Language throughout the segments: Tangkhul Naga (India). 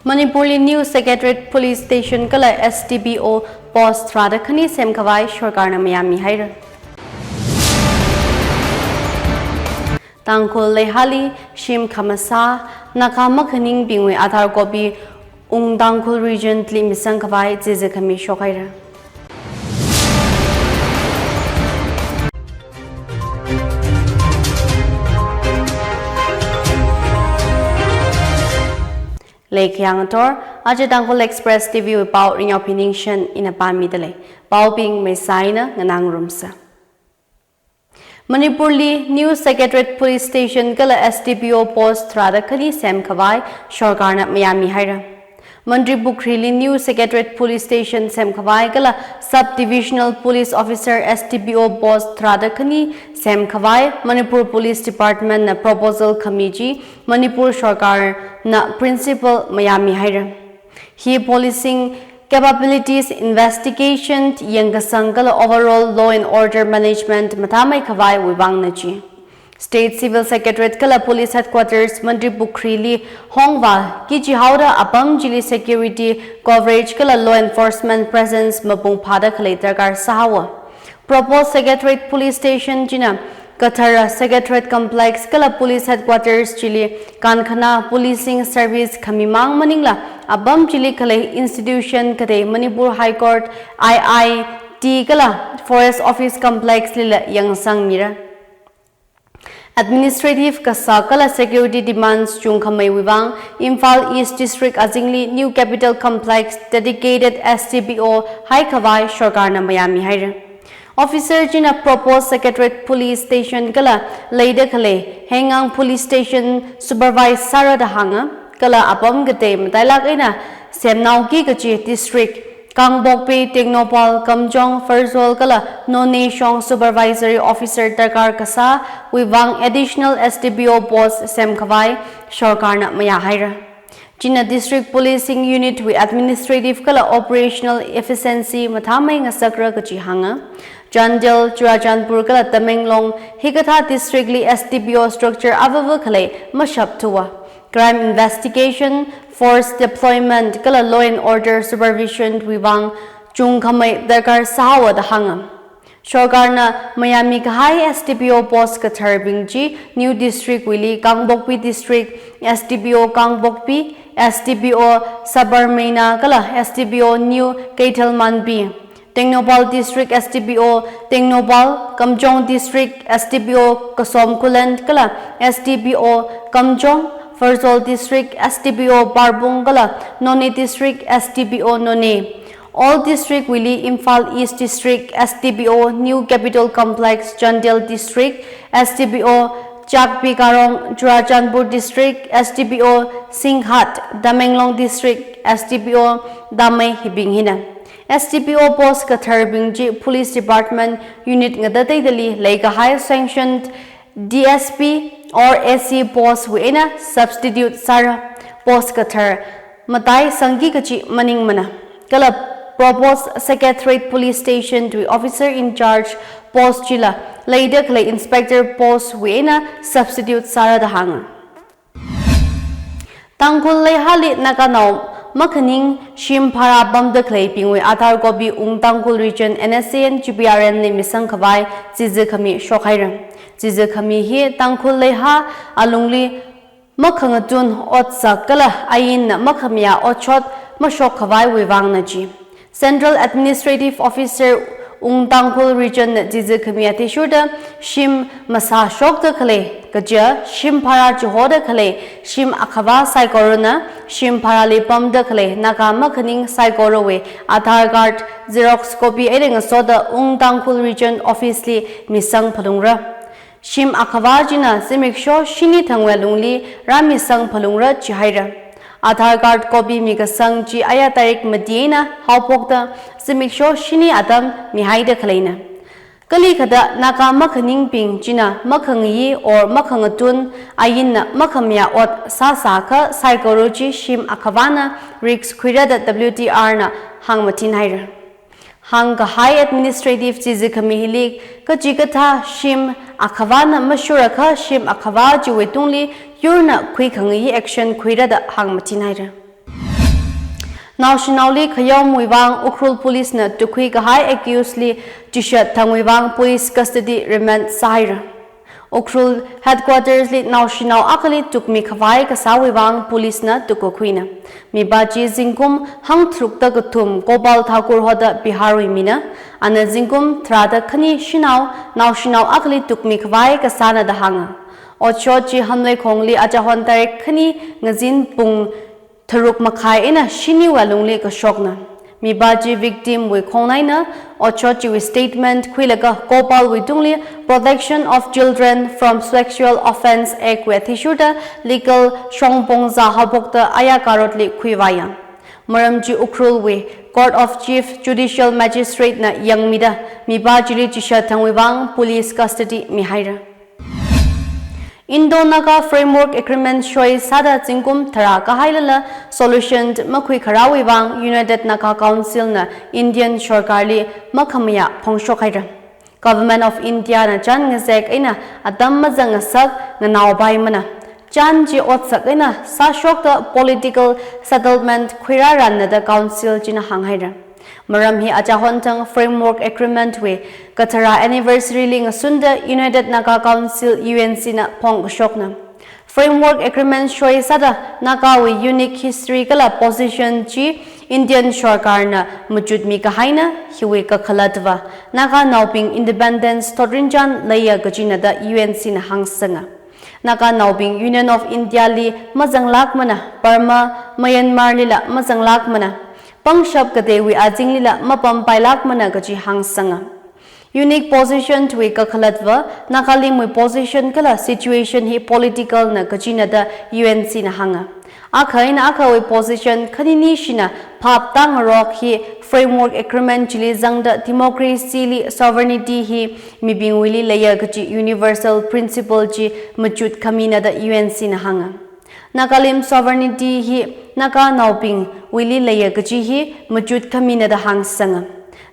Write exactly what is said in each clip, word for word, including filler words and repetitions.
Manipurli New Secretariat Police Station kala S D P O post tharāda khani semkhavai sorkarna mayāmi haira. Tangkhul leihali shim khamasā Naga makhaningbingwui Aadhaar copy Wung Tangkhul Region li misangkhavai chizikhami shokhaira. Leikhayang athor, aja Tangkhul Express T V wui pao Ringyao Phiningshen ina pāmida lei. Paobing meisaina nganāngarumsa. Manipurli New Secretariat Police Station kala S D P O post tharāda khani semkhavai sorkarna mayāmi haira. Mantripukhri li New Secretariat Police Station semkhavai kala Sub Divisional Police Officer, S D P O post tharāda khani semkhavai Manipur Police Department na proposal khami chi Manipur sorkarna principle mayāmi haira. Hi policing capabilities, investigation yangkasang kala overall law and order management mathāmeikhavaiwui vangna chi. State Civil Secretariat kala Police Headquarters Mantripukhri li hongvāki jihaoda apam chili security coverage kala law enforcement presence mapung phāda khalei darkar sāhaowa. Proposed Secretariat Police Station china kathara Secretariat Complex kala Police Headquarters chili kankhana policing service khamimang maningla apam chili khalei institution katei Manipur High Court, I I T kala Forest Office Complex lila yangsangmira. Administrative kasā kala security demands chungkhameiwui vang, Imphal East District azingli New Capital Complex dedicated S D P O haikhavai sorkarna mayāmi haira. Officer china proposed Secretariat Police Station kala leida khalei Heingang Police Station supervise sāra da hānga, kala apam katei matailak eina semnaoki kachi district Kangpokpi, Tengnoupal, Kamjong, Pherzawl kala Noney shong supervisory officer darkar kasāwui vang additional S D P O post semkhavai sorkarna mayā haira. China district policing unit wui administrative kala operational efficiency mathāmei ngasakra kachi hānga. Chandel, Churachandpur kala Tamenglong hikathā district li S D P O structure avava khalei mashapthuwa. Crime investigation, force deployment kala law and order supervision wui vang chungkhamei darkar sāhaowa da hānga. Sorkarna mayāmi kahai S D P O post katharbing chi New District wuili Kangpokpi District S D P O Kangpokpi, S D P O Sabarmei kala S D P O New Keithelmanbi, Tengnoupal District S D P O Tengnoupal, Kamjong District S D P O Kasomkhullen kala S D P O Kamjong, Pherzawl District S D P O Parbung kala Noney District S D P O Noney. All district wuili Imphal East District S D P O New Capital Complex, Chandel District S D P O Chakpikarong, Churachandpur District S D P O Singhat, Tamenglong District S D P O Tamei hibing hina. S D P O post katharbing chi Police Department unit ngatateidali leikahai sanctioned D S P or A C post wui eina substitute sāra. Post kathar matai sangki kachi maningmana. Kala proposed Secretariat Police Station wui officer in charge post chila leida khalei inspector post wui eina substitute sāra da hānga. Tangkhul leihali Naganao makhaning shim bhara pamda khaleibingwui Aadhaar copy Wung Tangkhul Region N S C N G P R N li misangkhavai chizikhami shokhaira. Chizikhami hi Tangkhul leiha alungli makhangatun otsak kala ainna makhamayā otshot mashokkhavaiwui vangna chi. Central Administrative Officer Wung Tangkhul Region na chizikhami athishurda shim masāshokda khalei kaja shim bhara chihoda khalei shim akhava saikorana shim bharali pamda khalei Naga makhaning saikorawui Aadhaar card xerox copy eina ngasoda Wung Tangkhul Region Office li misang phalungra. Shim akhava china zimiksho shini thangwui alungli rāmisang phalungra chihaira. Aadhaar card copy mikasang chi aya tarik mati eina haophokta zimiksho shini atam mihaida khaleina. Kalikhada Naga makhaningbing china makhangayi or makhangatun ainna makhamayā ot sāsākha saikora chi shim akhavana risk khuira da W T R na hāngmathin haira. Hāngkahai administrative chizikhami hili kachikathā shim akhavana mashurakha shim akhava chiwui tungli yurna khuikhangayi action khuira da hāngmathin haira. Naoshinaoli khayomwui vang Ukhrul Police na tukhui kahai accused li chishat thangwui vang police custody remand sāhaira. Ukhrul headquarters li naoshinao akhali tukmi khavai kasāwui vang police na tukkakhuina. Mipā chi zingkum hangtharukda kathum Gopal Thakur hoda Bihar wui mina, ana zingkum tharāda khani shanao naoshinao akhali tukmi khavai kasāna da hānga. Otshot chi Hamleikhongli achahon tarik khani ngazin pung tharuk makhai eina shini wui alungli kashokna. Mipā chi victim wui khongnaina. Otshot chiwui statement khuilaga Gopal wui tungli Protection of Children from Sexual Offence Act wui athishurda legal shongpong zā haophokda ayā karotli khuivāya. Maram chi Ukhrul wui Court of Chief Judicial Magistrate na yangmida mipā chili chishat thangwui vang police custody mihaira. Indo-Naga Framework Agreement soi sāda zingkum tharā kahailala solution makhui kharāwui vang United Naga Council na Indian sorkarli makhamayā phongshok haira. Government of India na chān ngazek eina atam mazang ngasak nganāopaimana. Chān chi otsak eina sāshokta political settlement khuirāranna da Council china hānghaira. Maram hi achahon thang Framework Agreement wui katharā anniversary li ngasunda United Naga Council, U N C na phongkashokna. Framework Agreement soi sāda Nagawui unique history kala position chi Indian sorkarna machutmi kahaina. Hiwui kakhalatva Naganaobing independence thotrinchān leiya kajina da U N C na hāngsanga. Naganaobing Union of India li mazanglākmana, Burma, Myanmar lila mazanglākmana, pangshap kateiwui azinglila mapampailākmana kaji hāngsanga. Unique position wui kakhalatva Nagalimwui position kala situation hi political na kajina da U N C na hānga. Akha eina akhawui position khaninishina phap tāngarok hi Framework Agreement chili zangda democracy li sovereignty hi mibingwuili leiya kaji universal principle chi machut khamina da U N C na hānga. Nagalim sovereignty hi Naganaobingwuili leiya kaji hi machut khamina da hāngsanga.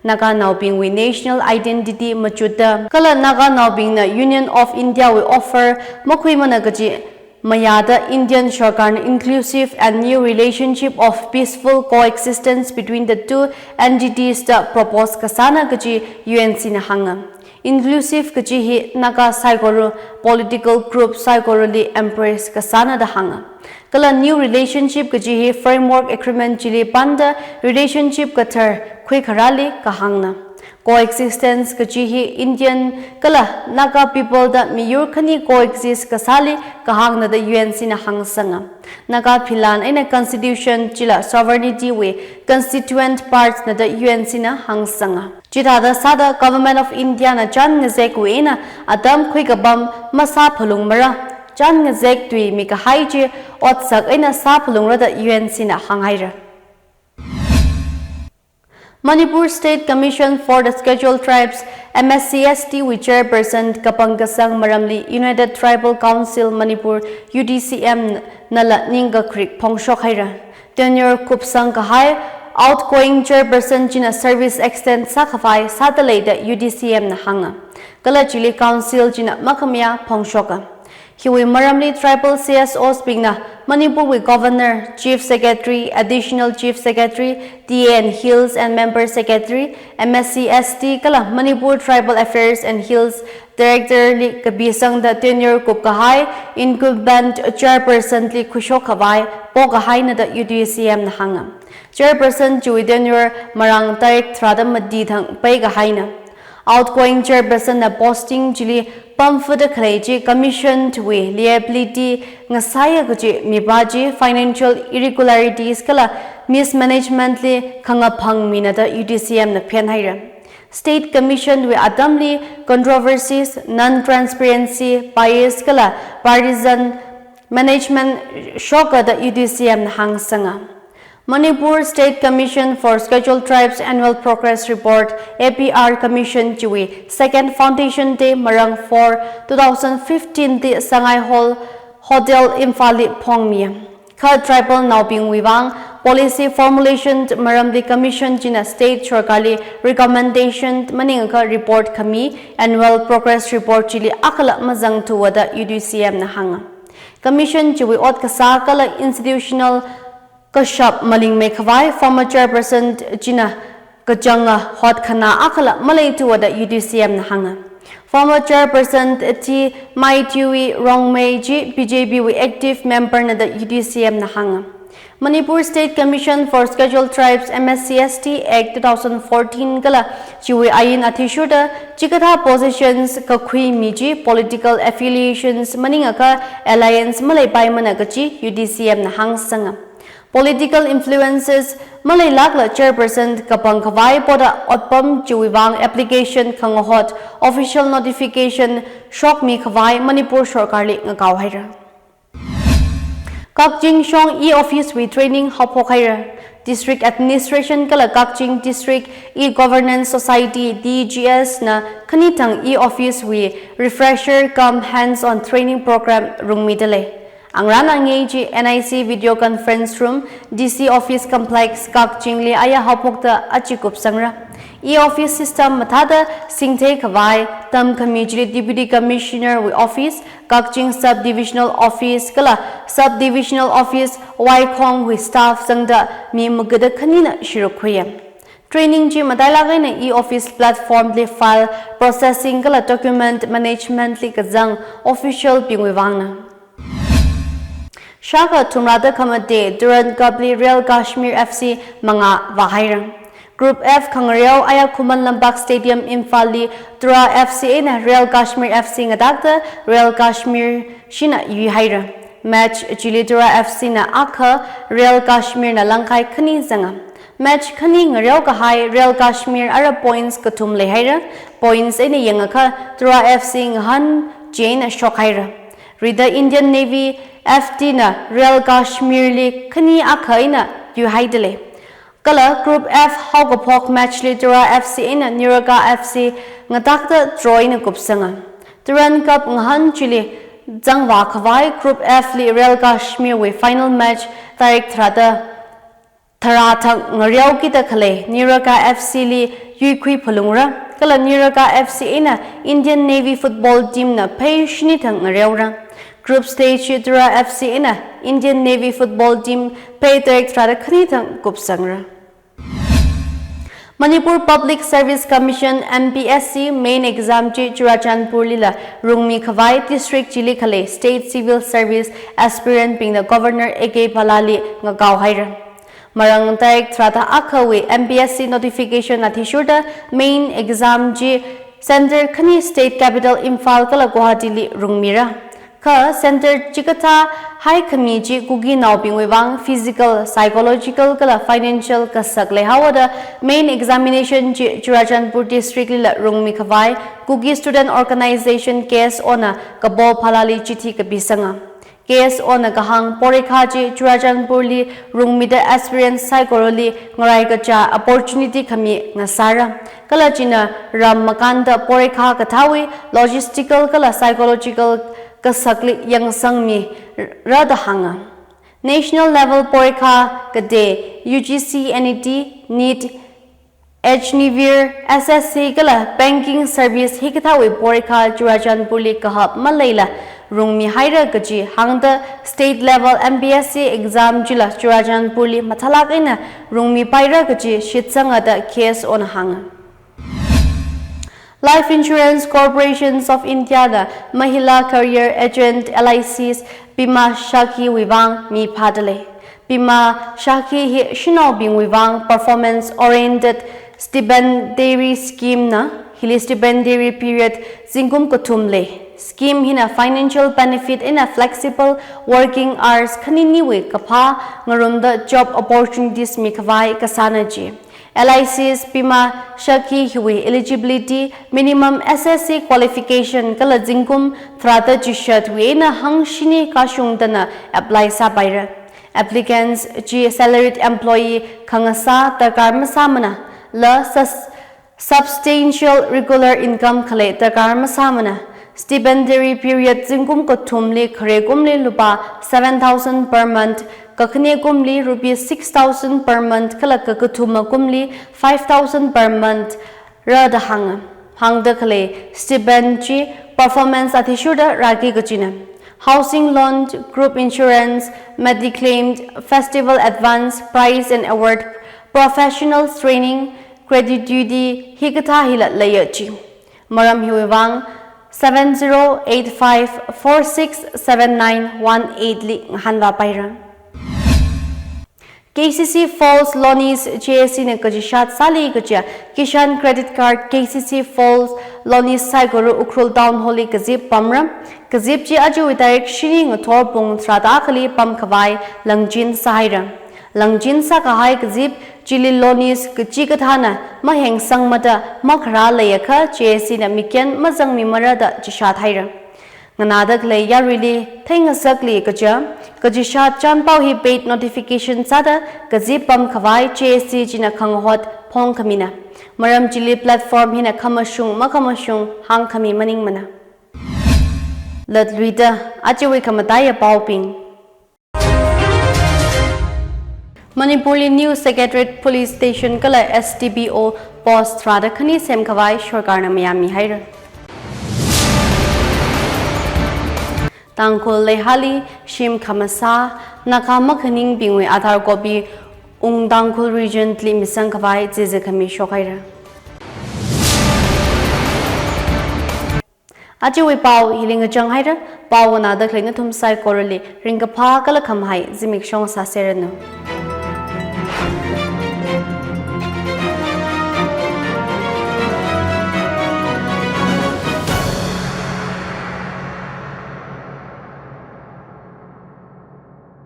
Naganaobingwui national identity machutda kala Naganaobingna Union of India wui offer makhuimana kaji mayāda Indian sorkarna inclusive and new relationship of peaceful coexistence between the two entities da propose kasāna kaji U N C na hānga. Inclusive kaji hi Naga saikora, political group saikorali embrace kasāna da hānga. Kala new relationship kaji hi Framework Agreement chili panda relationship kathar khuikharāli kahāngna. Coexistence kaji hi Indian kala Naga people da miyur khani coexist kasāli kahāngna da U N C na hāngsanga. Naga philan eina constitution chila sovereignty wui constituent parts na da U N C na hāngsanga. Chithāda sāda Government of India na chān ngazekwui eina atam khuikapam masāphalungmara, chān ngazek tuimi kahai chi otsak eina sāphalungra da U N C na hānghaira. Manipur State Commission for the Scheduled Tribes, M S C S T wui chairperson kapangkasang maramli United Tribal Council Manipur, U T C M nala ningkakrik phongshok haira. Tenure kupsang kahai outgoing chairperson china service extend sākhavai sāda lei da U T C M na hānga. Kala chili council china makhamayā phongshoka. Hiwui maramli tribal C S Os bingna Manipur wui Governor, Chief Secretary, Additional Chief Secretary, T A and Hills and Member Secretary, M S C S T kala Manipur Tribal Affairs and Hills Director li kapisangda tenure kupkahai incumbent chairperson li khuishok khavai pokahaina da U T C M na hānga. Chairperson chiwui tenure marāng tarik tharāda mati thang peikahaina. Outgoing chairperson na posting chili pamfuda khalei chi commission wui liability ngasāya kaji mipā chi financial irregularities kala mismanagement li khangaphang mina da U T C M na phenhaira. State commission wui atamli controversies, non-transparency, bias kala partisan management shoka da U T C M na hāngsanga. Manipur State Commission for Scheduled Tribes Annual Progress Report, A P R Commission chiwui second foundation day marāng four, two thousand fifteen li Sangai Hall Hotel Imphal li phongmi. Kha tribal naobingwui vang policy formulation maramli commission china state sorkarli recommendation maningakha report khami annual progress report chili akhala mazangthuwa da U T C M na hānga. Commission chiwui ot kasā kala institutional kashap malingmei khavai former chairperson china kachanga hotkhana akhala maleithuwa da U D C M na hānga. Former chairperson T Maithiwui Rongmei chi B J P wui active member na da U D C M na hānga. Manipur State Commission for Scheduled Tribes, M S C S T Act two thousand fourteen kala chiwui ain athishurda chikathā positions kakhui mi chi political affiliations maningakha alliance maleipaimana kachi U D C M na hāngsanga. Political influences maleilākla chairperson kapang khavai poda otpam chiwui vang application khangahot official notification shokmi khavai Manipur sorkarli ngakao haira. Kakching shong e-office wui training haophok haira. District Administration kala Kakching District E-Governance Society, D G S na khanithang e-office wui refresher cum hands-on training program rungmida lei. Angrān angei chi N I C Video Conference Room, D C Office Complex, Kakchingli aya haophokta achi kupsangra. E-office system mathāda singthei khavai tamkhami chili Deputy Commissioner wui office, Kakching Sub-Divisional Office kala Sub-Divisional Office Waikhong wui staff zangda mi magada khanina shiruk khuiya. Training chi matailāk eina e-office platform li file processing kala document management li kazang official bingwui vangna. Shākha thumrada khamate Durand Cup li Real Kashmir F C mangā vāhaira. Group F khangareo aya Khuman Lampak Stadium Imphal li Tura F C eina Real Kashmir F C ngatakta Real Kashmir shina yuihaira. Match chili Tura F C na akha, Real Kashmir na langkhai khani zanga. Match khani ngareo kahai Real Kashmir ara points kathum leihaira. Points eina yangakha Tura F C ngahān chieina shokhaira. Rida Indian Navy F T na Real Kashmir li khani akha eina yuihaida lei. Kala Group F haokaphok match li Tura F C eina Niraka F C ngatakta draw eina kupsanga. Durand Cup ngahān chili zangvā khavai Group F li Real Kashmir wui final match tarik tharāda tharā thang ngareokida khalei Niraka F C li yuikhui phalungra, kala Niraka F C eina Indian Navy football team na phei shini thang ngareora. Group stage Tura F C eina Indian Navy football team phei tarik tharāda khani thang kupsangra. Manipur Public Service Commission, M P S C, main exam chi Churachandpur lila rungmi khavai district chili khalei State Civil Service aspirant bingna Governor A K Bhalla li ngakao haira. Marāng tarik tharāda akhawui M P S C notification athishurda main exam chi center khani State Capital Imphal kala Guwahati li rungmira. Kha center chikathā haikhami chi Kukinaobingwui vang physical, psychological kala financial kasak leihaoda main examination chi Churachandpur district lila rungmi khavai Kuki Student Organization K S O na Kapo Bhalla li chithi kapisanga. K S O na kahāng porikha chi Churachandpur li rungmida aspirant saikorali ngarai kacha opportunity khami ngasāra. Kala china ram makānda porikha kathāwui logistical kala psychological kasakli yangsangmira da hānga. National level porikha kade U G C, N E T, NEET, Agniveer, S S C kala banking service hikathāwui porikha Churachandpur li kahap maleila rungmi haira kaji hāngda state level M P S C exam chila Churachandpur li mathālāk eina rungmi paira kaji shitsanga da K S O na hānga. Life Insurance Corporations of India na Mahila Career Agent, L I Cs, Bima Sakhi wui vang mi phāda lei. Bima Sakhi hi shanaobingwui vang performance oriented stipendary scheme na, hili stipendary period zingkum kathum lei. Scheme hina financial benefit eina flexible working hours khaniniwui kaphā ngarumda job opportunities mi khavai kasāna ji. L I Cs Bima Sakhi hiwui eligibility, minimum S S C qualification kala zingkum tharāda chishatwui eina hangshini kashungdana apply sāpaira. Applicants chi salaried employee khangasā darkar masāmana, la sus-, substantial regular income khalei darkar masāmana. Stipendary period zingkum kathumli khare kumli lupā seven thousand per month, kakhane kumli rupees six thousand per month, kala kakathuma kumli five thousand per month ra da hānga. Hāngda khalei stipend chi performance athishurda rāki kajina. Housing loan, group insurance, mediclaim, festival advance, prize and award, professional training, gratuity hikathā hila leiya chi. Maram hiwui vang seven zero eight five four six seven nine one eight li ngahānvā paira. K C C Falls Lonees J A C na kachishat sāli kaja Kishan Credit Card K C C Falls Lonees saikora Ukhrul Town Hall li kazip pamra. Kazip chi ajawui tarik shini ngathor pung tharāda akhali pamkhavai langchin sāhaira. Langchin sākahai kazip chili lonees kachikathāna mahengsangmada makharā leiakha J A C na mikyan mazangmimara da chishat haira. Nganāda khalei yaruili theingasakli kaja, kachishat chānpao hi paid notification sāda kazip pamkhavai J A C china khangahot phongkhamina. Maram chili platform hina khamashung makhamashung hāngkhami maningmana. Latluida ajawui khamataiya paobing. Manipurli new Secretariat Police Station kala S D P O post tharāda khani semkhavai sorkarna mayāmihaira. Tangkhul leihali shim khamasā, Naga makhaningbingwui Aadhaar copy Ung Tangkhul Region li misangkhavai chizikhami shokhaira. Ajawui pao hili ngachang haira. Pao nganāda khalei nathum saikorali ringkaphā kala khamahai zimiksho sāseranu.